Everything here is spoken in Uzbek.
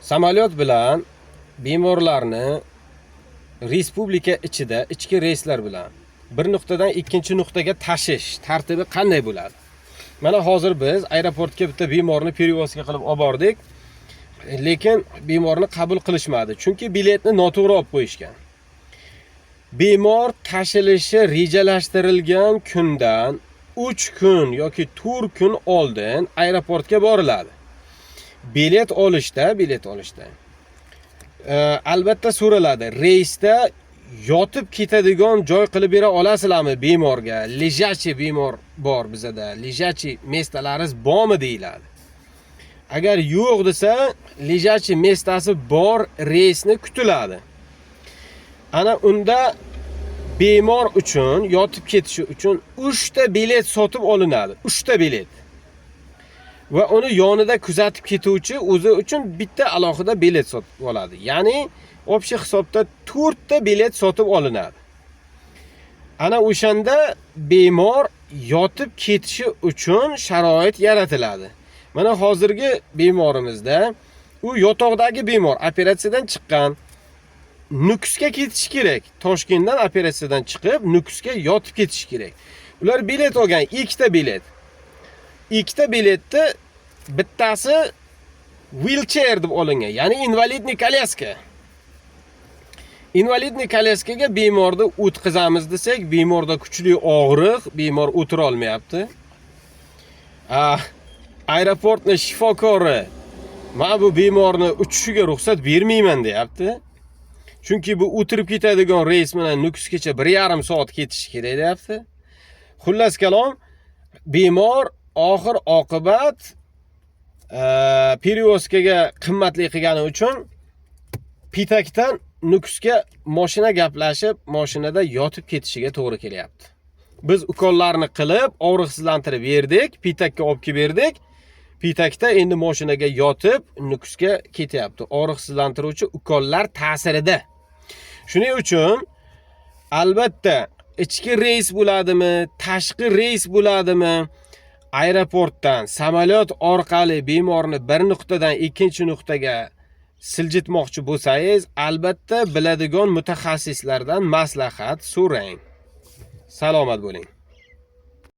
Samolyot bilan bemorlarni respublika ichida ichki reyslar bilan bir nuqtadan ikkinchi nuqtaga tashish tartibi qanday bo'ladi? Mana hozir biz aeroportga bitta bemorni перевозка qilib olib bordik. Lekin bemorni qabul qilishmadi, chunki biletni noto'g'ri olib qo'yishgan. Bemor tashilishi rejalashtirilgan kundan 3 kun yoki 4 kun oldin aeroportga boriladi. Bilet olishda albatta so'raladi. Reysda yotib ketadigan joy qilib bera olasizlarmi bemorga? Лежачий bemor bor bizada. Лежачий место laringiz bormi deyiladi. Agar yo'q desa, лежачий место si bor reysni kutiladi. Ana unda bemor uchun yotib ketishi uchun 3 ta bilet sotib olinadi. 3 ta bilet. Va uni yonida kuzatib ketuvchi o'zi uchun bitta alohida bilet sotib oladi. Ya'ni общий hisobda 4 ta bilet sotib olinadi. Ana o'shanda bemor yotib ketishi uchun sharoit yaratiladi. Mana hozirgi bemorimizda u yotoqdagi bemor operatsiyadan chiqqan. Nukusga ketishi kerak. Toshkentdan operatsiyadan chiqib Nukusga yotib ketishi kerak. Ular bilet olgan, ikkita bilet. Ikkita biletni bittasi wheelchair deb olingan, ya'ni инвалидный коляска. Инвалидный коляска ga bemorni o'tqizamiz desak, bemorda kuchli og'riq, bemor o'tira olmayapti. Aeroportni shifokori "Mana bu bemorni uchishiga ruxsat bermayman" deyapti. Chunki bu o'tirib ketadigan reys bilan Nukusgacha 1,5 soat ketishi kerak deyapti. Xullas kalom, bemor oxir oqibat перевозка ga qimmatli qilgani uchun Pitakdan Nukusga moshina gaplashib, moshinada yotib ketishiga to'g'ri kelyapti. Biz ukollarni qilib, og'riqsizlantirib berdik, Pitakka olib kelib berdik. Pitakda endi moshinaga yotib Nukusga ketyapti. Og'riqsizlantiruvchi ukollar ta'sirida. Shuning uchun albatta ichki reys bo'ladimi, tashqi reys bo'ladimi, aeroportdan samolyot orqali bemorni bir nuqtadan ikkinchi nuqtaga siljitmoqchi bo'lsangiz, albatta biladigan mutaxassislardan maslahat so'rang. Salomat bo'ling.